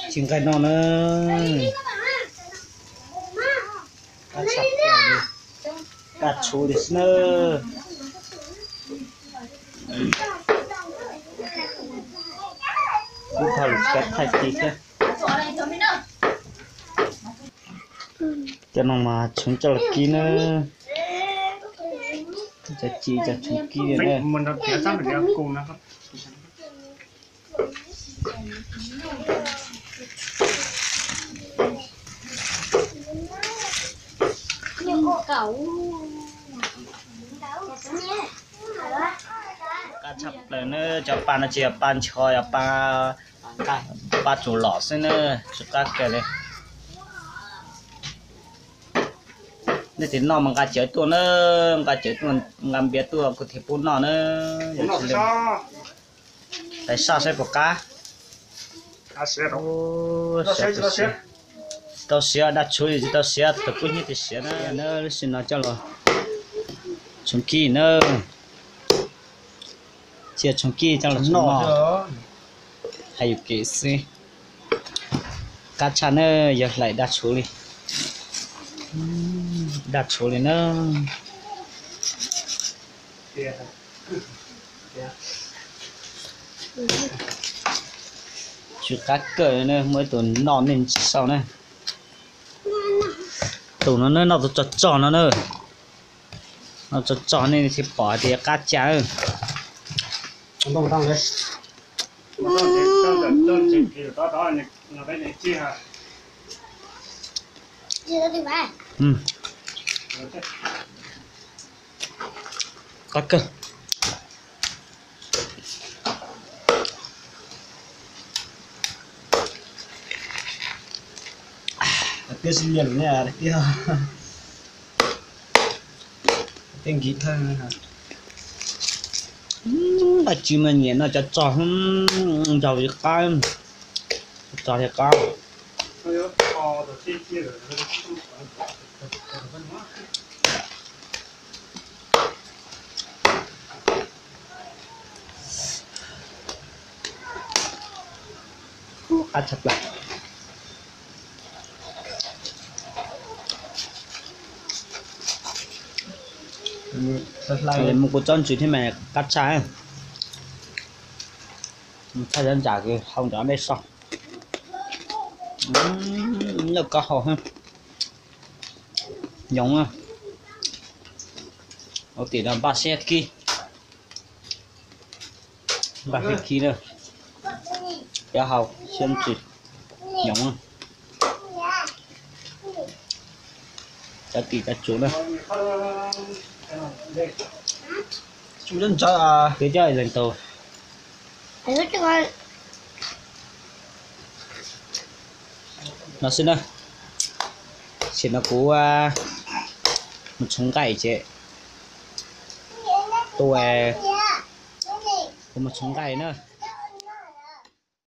Tsis nqaij no na. Daj tshuv li xwb na. Ib thaj lus kav thaij ti thiab. Cov no mas tshwv coj los kib na. Cov ci cov tshwv kib li na. Qab tshaj plaws na, cov pa no tsis yog pa ncho, yog pa, pa tsum lom xwb na, tsis qab kawg li. Nej tim noj mas nqa cawv tuaj na, nqa cawv tuaj, nqa npias tuaj kuv thiaj pub noj na. Yog tsis li, pais saj saib puas qab. Tau siav, daj tshuv li tsis tau siav, tus kub hnyiab tias siav na. Lub sij no coj los tshwv kib na. Cia tshwv kib coj los noj, hais yus kev xwb. Qab tshaj na, yog hlais daj tshuv li, daj tshuv li na. Tsis qab kawg na, muaj ib tug noj nej tsis sau na. Tus no noj tau tso tsog no na. Noj tso tsog nej thiaj pom tias qab cas. Qab kawg. Tiab xib lias lus ne, tiab, tiab nkiv thawj. Dab tsi mas nyiam noj cov tsog, nrog li qab, tsog li qab. Qab tshaj plaws. Mus kuv tsob ntsis thiab mas qab tshaj. Thaj cov ntsam kws hau ntawm dej so. Lawj kab hau, yoov. Ua tim no npaj siab kib, npaj siab kib na. Cov hau siab ntsis, yoov. Cov tim cov tsuv na. Twb coj leej tau no xwb na. Sim no kuv mus tshov nqaij ces, kuv mus tshov nqaij na.